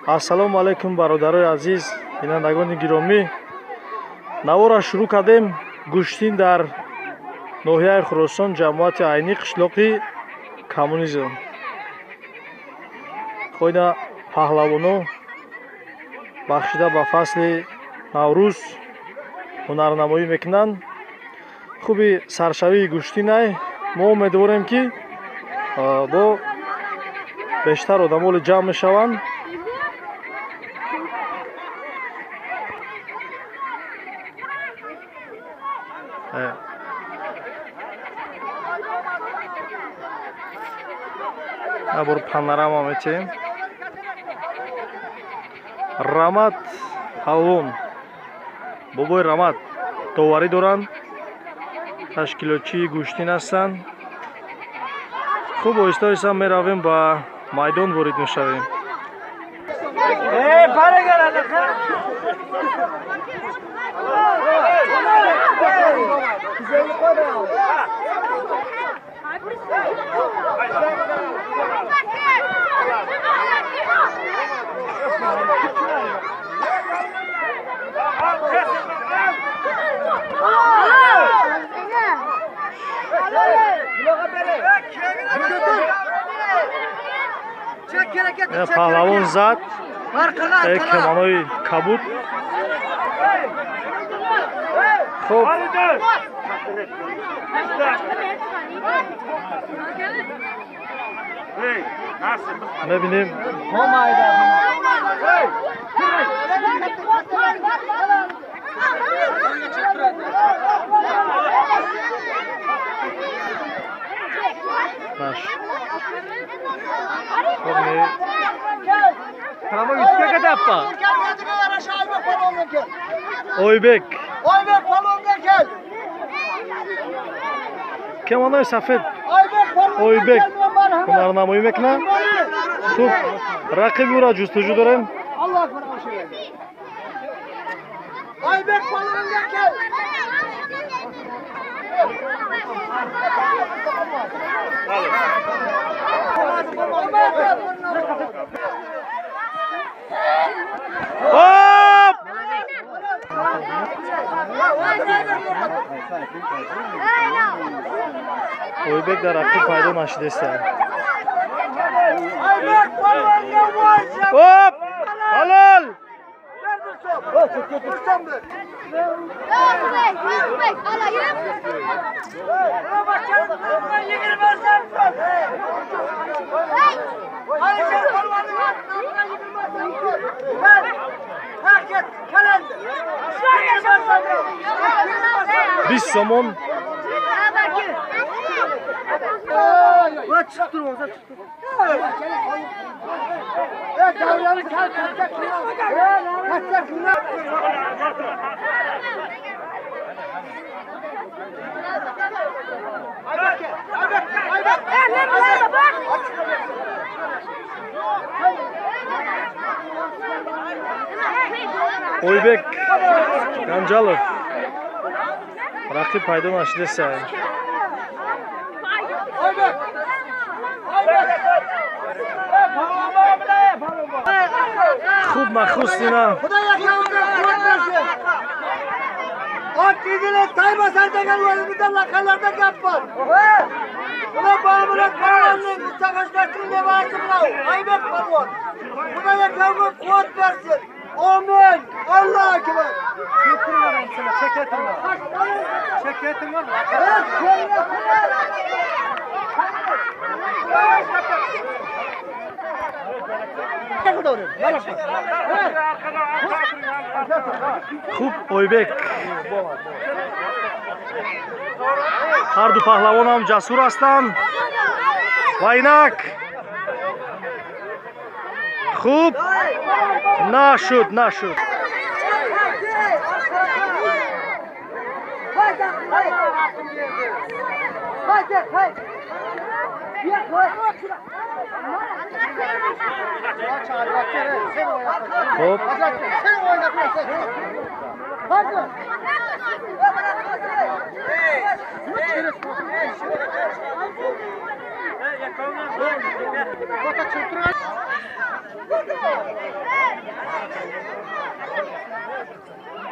Ассалому алайкум, бародарои азиз, бинандагони гиромӣ. Навора шурӯъ кардем. Гӯштин дар ноҳияи Хуросон, ҷамоати Айнӣ, қишлоқи Коммунизм. Хойна паҳлавоно бахшида ба фасли Наврӯз ҳунарнамоӣ мекунанд. Хуби саршавии гӯштинай. Мо умедворем, ки бо бештар одамоли ҷамъ мешаванд. Бор панорама метиҳем. Рамат палвон, бобои Рамат доварӣ доранд, ташкилотчии гӯштин ҳастанд. Хуб, оҳиста оҳиста меравем, ба майдон ворид мешавем. Паҳлавон зад каманои кабуд. Хуб, мебинем. Наш. Ойбек. Кемонои сафед Ойбек ҳунарнамоӣ мекунад. Хуб, рақиби ӯро ҷустуҷӯ дорем. Hop! Ойбек дар рақиб пайдо нашудеста. Hop! Halol! Бист сомон. Ойбек Ганҷалов, рақиб пайдо нашудеста. Хуб, нахуст ина Amin. Allah'a ekber. Çeketim var. Хуб, Ойбек. Ҳар ду паҳлавонам ҷасур ҳастанд. Ва инак хуб, нашуд, нашуд. Хуб.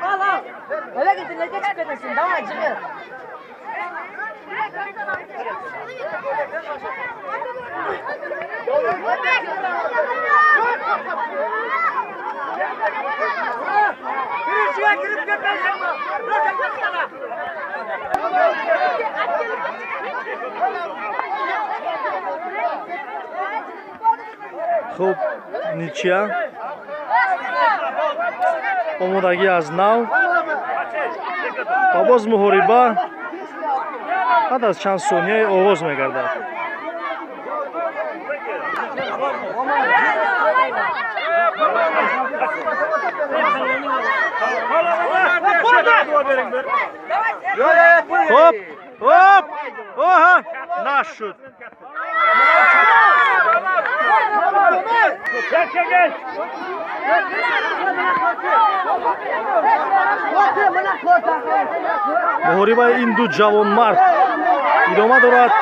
Al al. Öyle gidin ne geç çıkıyorsun? Daha acılı. Хуб, ничья, омодагӣ аз нав ва боз муҳориба баъд аз чанд сонияе оғоз мегардад. Хоп, хоп, оҳа, нашуд. Муҳорибаи ин ду ҷавонмард идома дорад.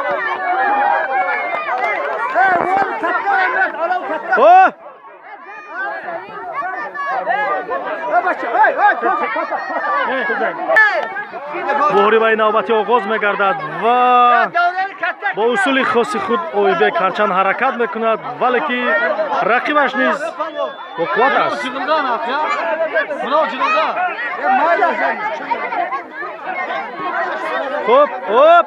О! Муҳорибаи навбатӣ оғоз мегардад ва бо усули хоси худ Ойбек ҳарчанд ҳаракат мекунад, вале ки рақибаш низ бо қувват аст. Хуб, хоп.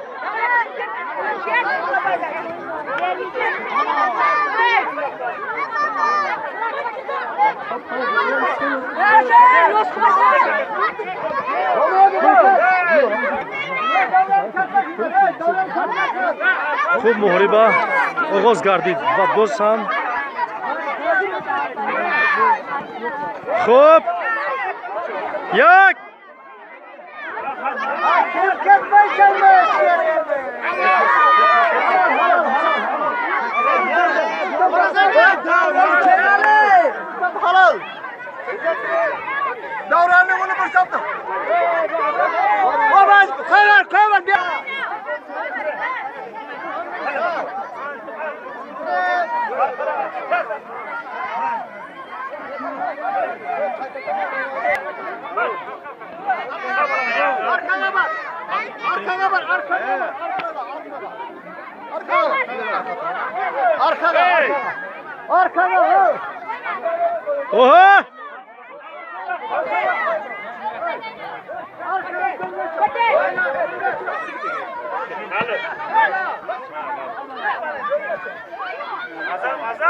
Хуб, муҳориба оғоз гардид ва боз ҳам хуб, як. Arkana bak. Arkana bak. Arkana bak. Arkana bak. Arkana. Arkana. Oha!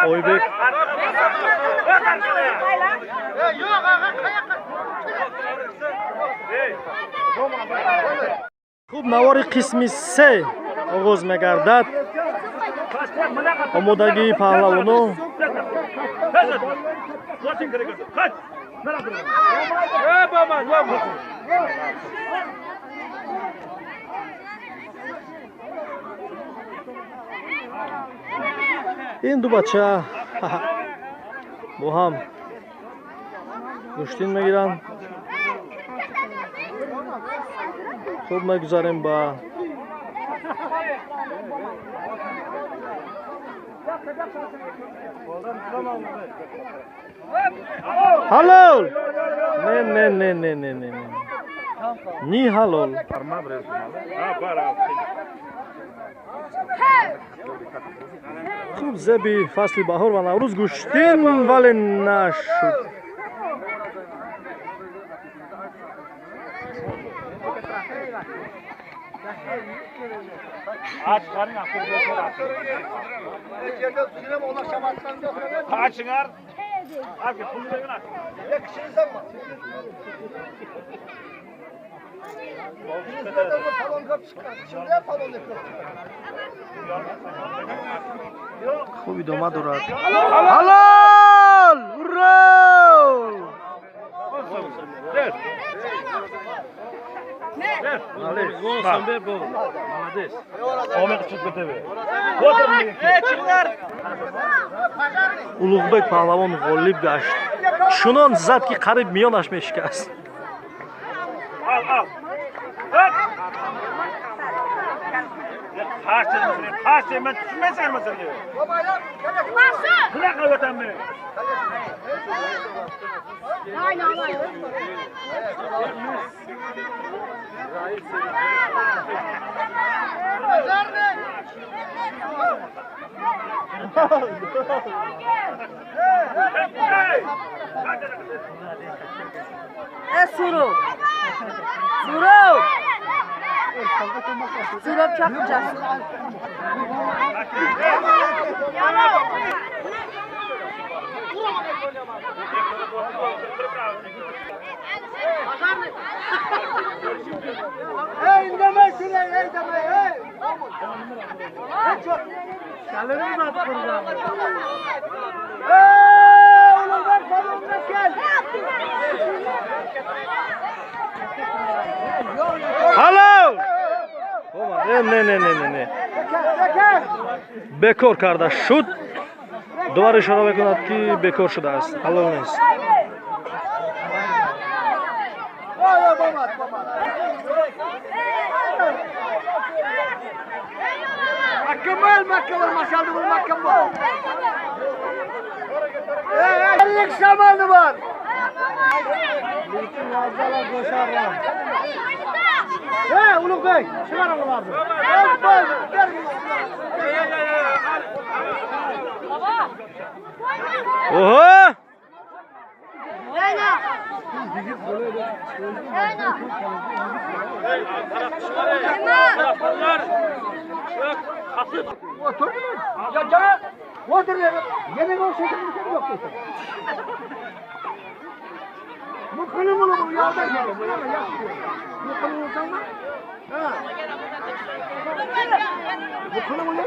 Ойбек хуб, навори қисми се оғоз мегардад. Омодагии паҳлавоно. Ин ду бача бо ҳам гӯштин мегиранд. Хуб, мегузарем ба ҳалол. Не, не, не, не, не, не, не, ни ҳалол. Хуб, зеби фасли баҳор ва Наврӯз гӯштин, вале нашуд. Хуб, идома дорад. Ҳалол! Уро! Улуғбек паҳлавон ғолиб гашт. Чунон зад, ки қариб миёнаш мешикаст. Qaç dedim, ben tushunmaysan masalaga. Nima qilyapman? Suru. Suru. Suru çakacağız. Hey indemey şuraya, hey demey, hey. Hey oğlum ver kolumuna gel. Ҳалол! Не, не, не, не, не. Бекор карда шуд. Довар ишора мекунад, ки бекор шудааст. Ҳалол нест. Mahkeme mahkeme maşallah bu mahkeme. Ellik zamanı var. Hey Uluk Bey, çıkar onları. Oha! Ya canım, otur ya. Yemek olsaydı bir şey yok. Bu kılım olur ya da gel. Bu kılım olsan mı? Ha. Bu kılım olur mu?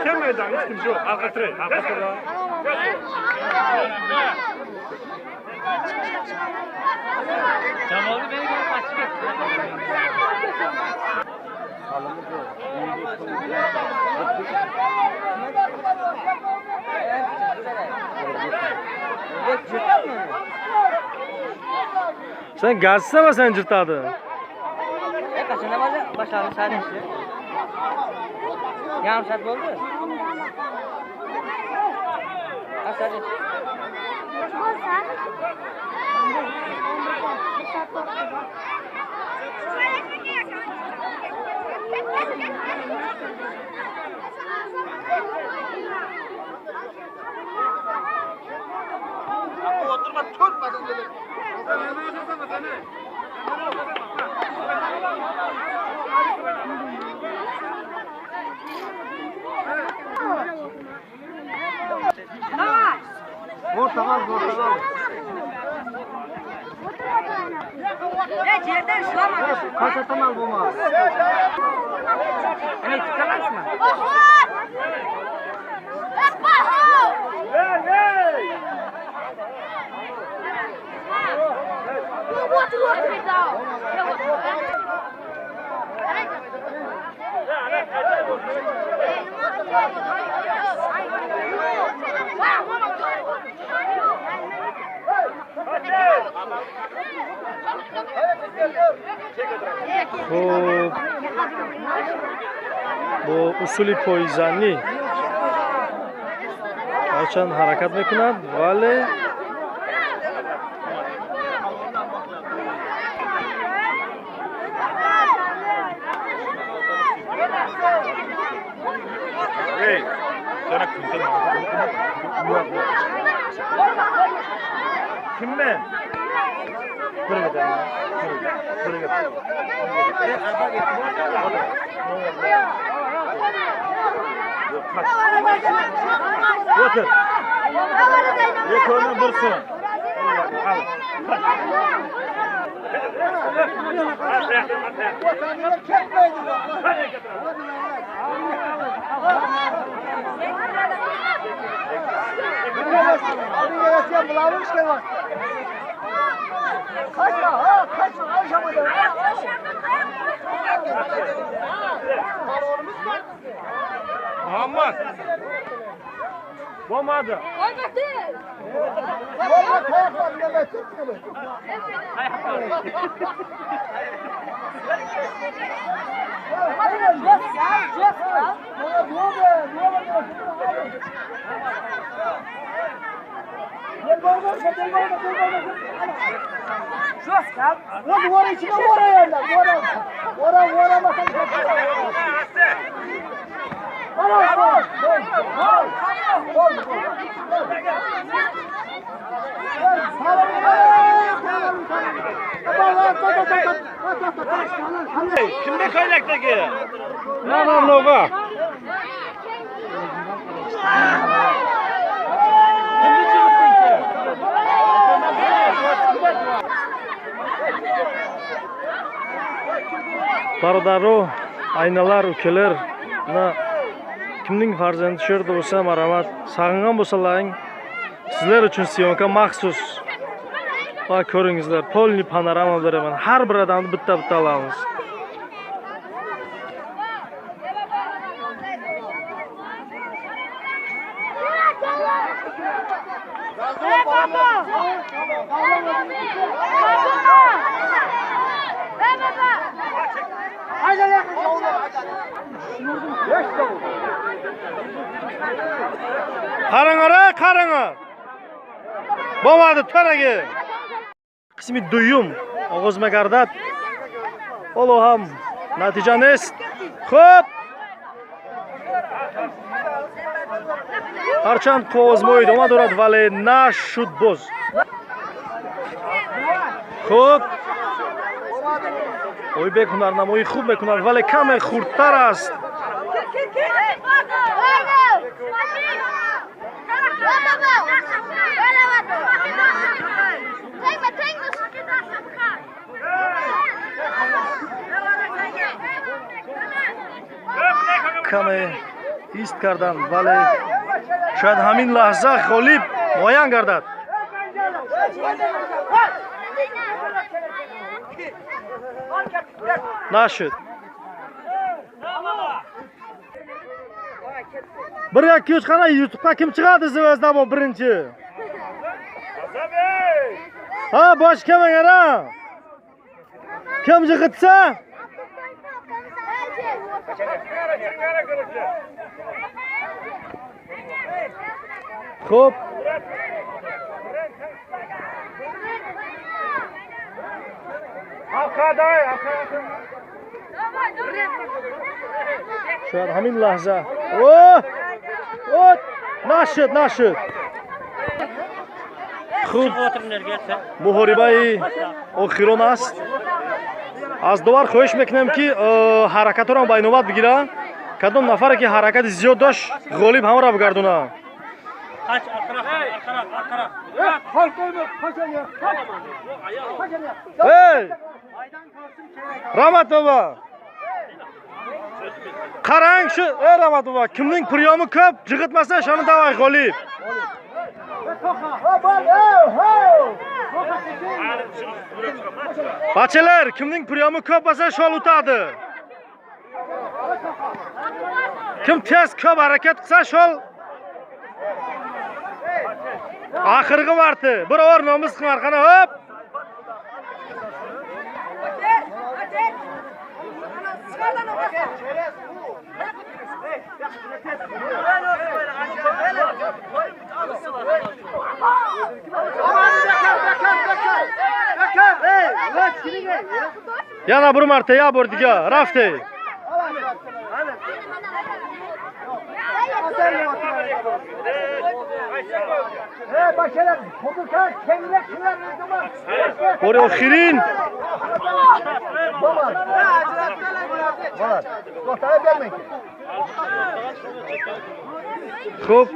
Kim meydan? Hiç kimse yok. Arka tren. Arka tren. Cemal'ı beni görüp açık etti. Sen gazsana sen cırtladın. Kaçında başladı sen işte. Yarım saat oldu. Kaç saat? Oturma tutmadın dedi. Portakal. Ne yerden şılamadı. Kaç atamaz bu ma? Ne çıkamaz mı? Хуб, бо усули пойзанӣ ҳарчанд ҳаракат мекунад, вале Kimmen? Otur. Yekonun dursun. Kaçma ha, kaçma, kaçma. Muhammad. Bo'lmadi. Kimga ko'ylakdagi? Namnoga. Бародаро, aynalar, ukalar, mana kimning farzandi shu yerda bo'lsa, marhamat, sog'ingan bo'lsalaring, sizlar uchun syomka maxsus. Va ko'ringizlar, polni panorama beraman. Har bir odamni bitta-bitta olamiz. Qaranglar, qaranglar. Bo'lmadi, taraga. Qismi duyum оғоз мегардад. Ҳоло ҳам натиҷа нест. Хуб. Ҳарчанд қувваозмоӣ идома дорад, вале нашуд боз. Хуб. Ойбек ҳунарнамоӣ хуб мекунад, вале каме хурдтар аст. Каме ист карданд, вале шояд ҳамин лаҳза ғолиб муайян гардад. Нашуд. Bir ikki uch qana YouTube'ga kim chiqadi звезда bu birinchi? Ha, bosh kelmagan ha. Kim jig'itsa? Xo'p. Шояд ҳамин лаҳза. О! О! Нашуд, нашуд. Хуб, муҳорибаи охирон аст. Аз довар хоҳиш мекунем, ки ҳаракатҳоро ба инобат бигирад. Кадом нафаре ки ҳаракати зиёд дошт, ғолиб ҳамаро бигардонад. Эй! Rahmat baba. Qarang shu, ey Rahmat baba, kimning priyomi ko'p, jig'itmasa, shuni davay g'olib. Bachalar, kimning priyomi ko'p bo'lsa, shol utadi. Kim tez ko'p harakat qilsa, shol oxirgi marta bir or nomus qilmar, qana, hop. Yana bir marta ya bordiga, rafti. Bori oxirin. Хуб.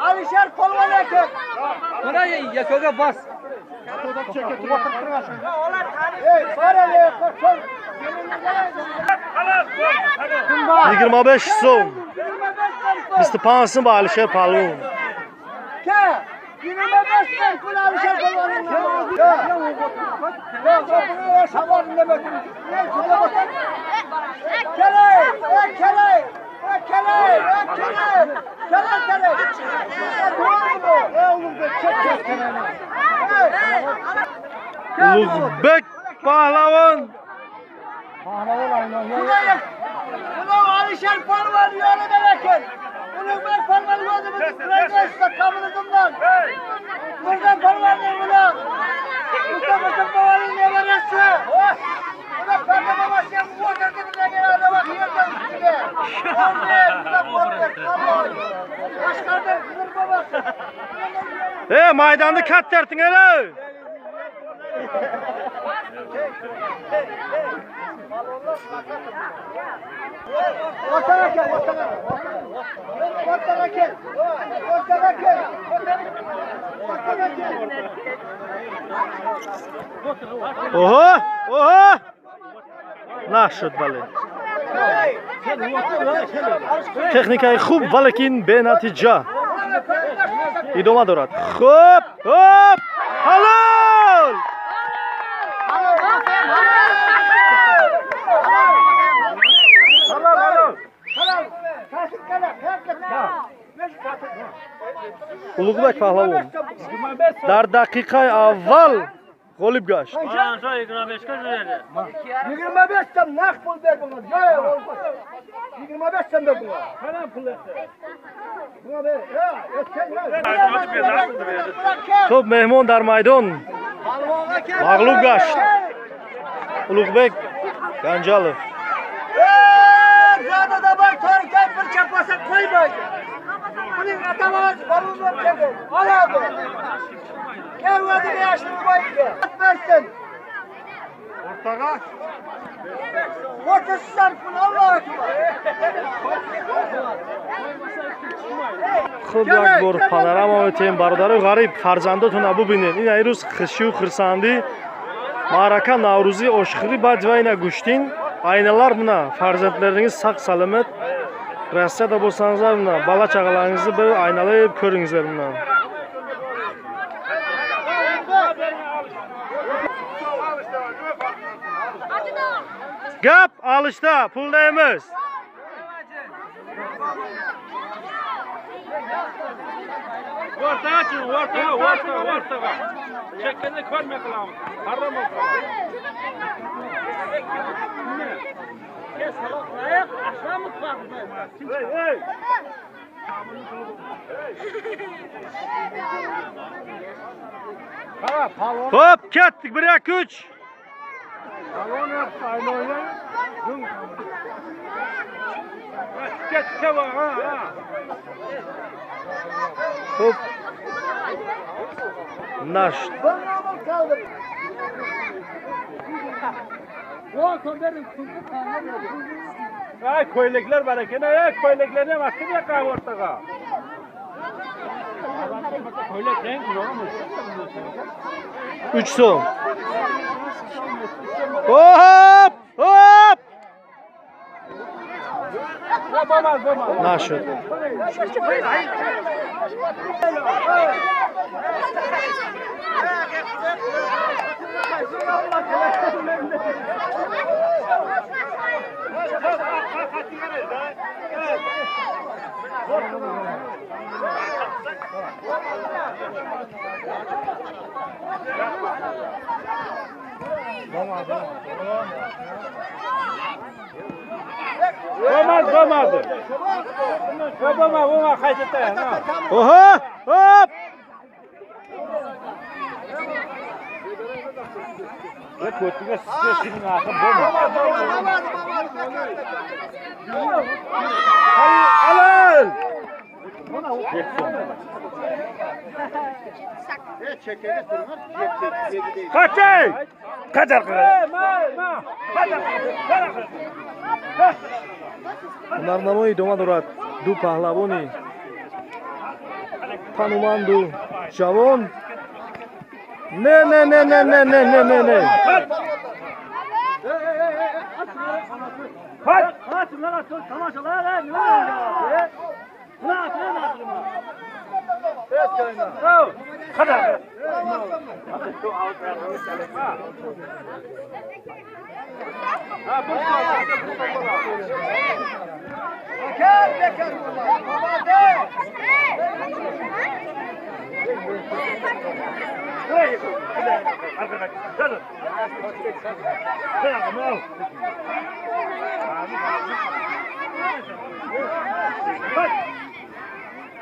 Alişer polvon aka. Mana yakoga bas. 25 so'm. 25 so'm Alisher Palvon. 25 so'm pul Alisher Palvonning. Ulug'bek Pahlavon. Alisher Palvon yo'lida ekan. Ulug'bek Palvon o'zimizni kurashda qabulizimdan. Buradan Palvonning ular. Mustafa Palvonning nevarasi. Ular parda babasi ham o'tirdi bizga odam yerda ustiga. Qashqarda bir babasi. Ey, maydonni kattarting ey. Ortaga kel, ortaga. Ortaga kel. Ortaga kel. Ortaga kel. Oho, oho. Нашуд бале. Техникаи хуб, валекин бенатиҷа. Идома дорад. Хуб, хуб. Ҳалол! Улуғбек Паҳлавон дар дақиқаи аввал ғолиб гашт. 25 сом нақ пул бер bunga. 25 сом бер bunga. Bunga ber. Хуб, меҳмон дар майдон мағлуб гашт. Улуғбек Ганҷалов. Zodada bor, to'rtdan bir chapasa qo'ymaydi. Buning ota-bobosi bormi kelgan. Oladi. Gel o'zini yashirib qo'ydi. Bersin. O'rtaga. 30 so'm pul, Allohu akbar. Хуб, як бор панорама метем, бародарои ғариб, фарзандотонро бубинед. Ин ай рӯз хушию хурсандӣ, маърака, наврӯзӣ, ошхӯрӣ, баъд ва ина гӯштин. Aynalar mına, farzandlaringiz saq salamat. Rossiyada bo'lsangizlar mına, bala chaqalaringizni bir aynalab ko'ringizlar mına. Gap alishda, pulda emas. O'rtaga chiq, o'rtaga, o'rtaga, o'rtaga. Chekkani ko'rmay qilamiz. Harom bo'lsin. Hop, ketdik 1 2 3. Hop. Наш. Ay ko'ylaklar bor ekan, ay ko'ylaklarni ham astib yoqqa o'rtaga. Ko'ylak rang yo'qmi? 3 so'm. Hop, hop. Нашуд. Bo'lmadi, bo'lmadi. Bo'lma, bo'lma, qaytib. Oho, hop. Ko'tiga sizga shuning aql bo'lmadi. Halol. Qaçay! Qadar qil. Ҳунарнамои идома дорад. Ду паҳлавони тануманду ҷавон. Не, не, не, не, не, не, не, не, не.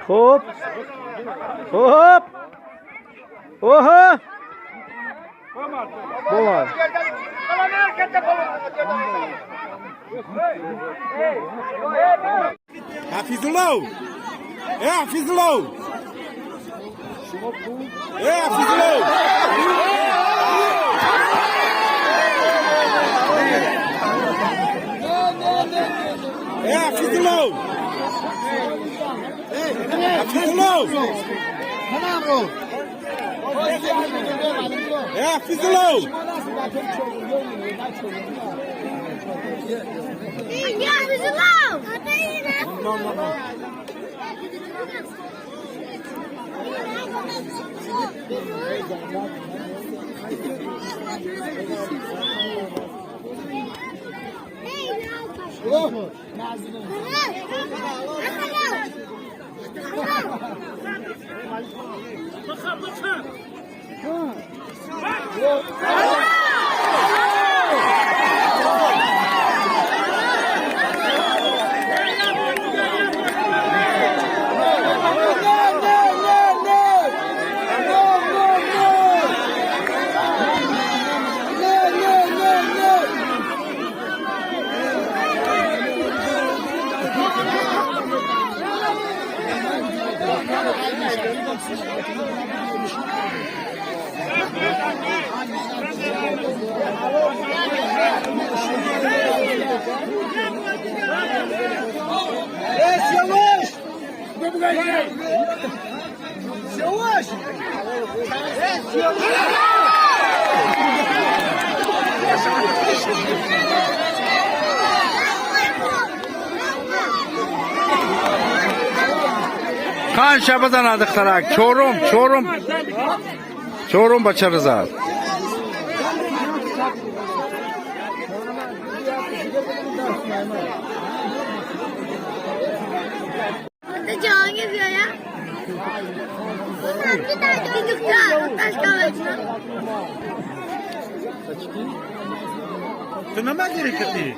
Хуб, хуб, оҳо, бомад. Hafizullah! É, Hafizullah! É, Hafizullah! É, Hafizullah! Hafizullah! É, Hafizullah! Хан шабазан духтарак чорум, чорум, чорум бачара зад. Jahangir биёя. Духтар. Ту намагири кати?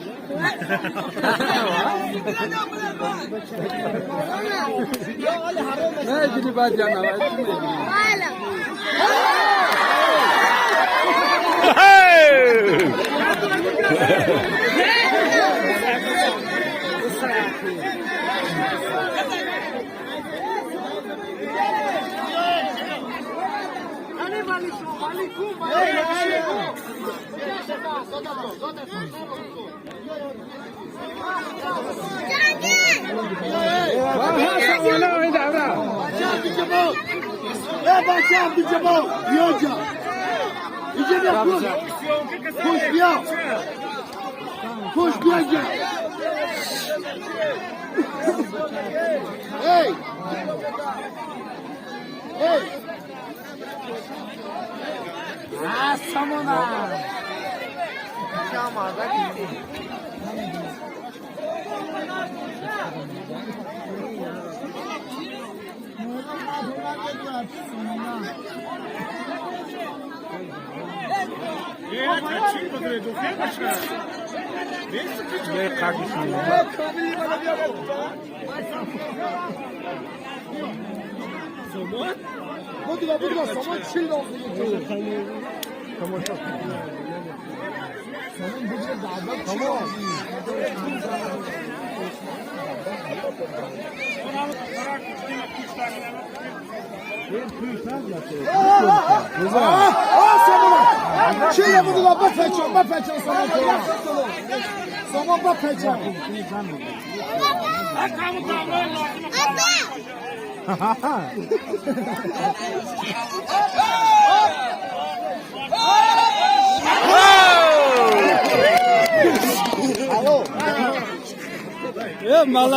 Э, молодец.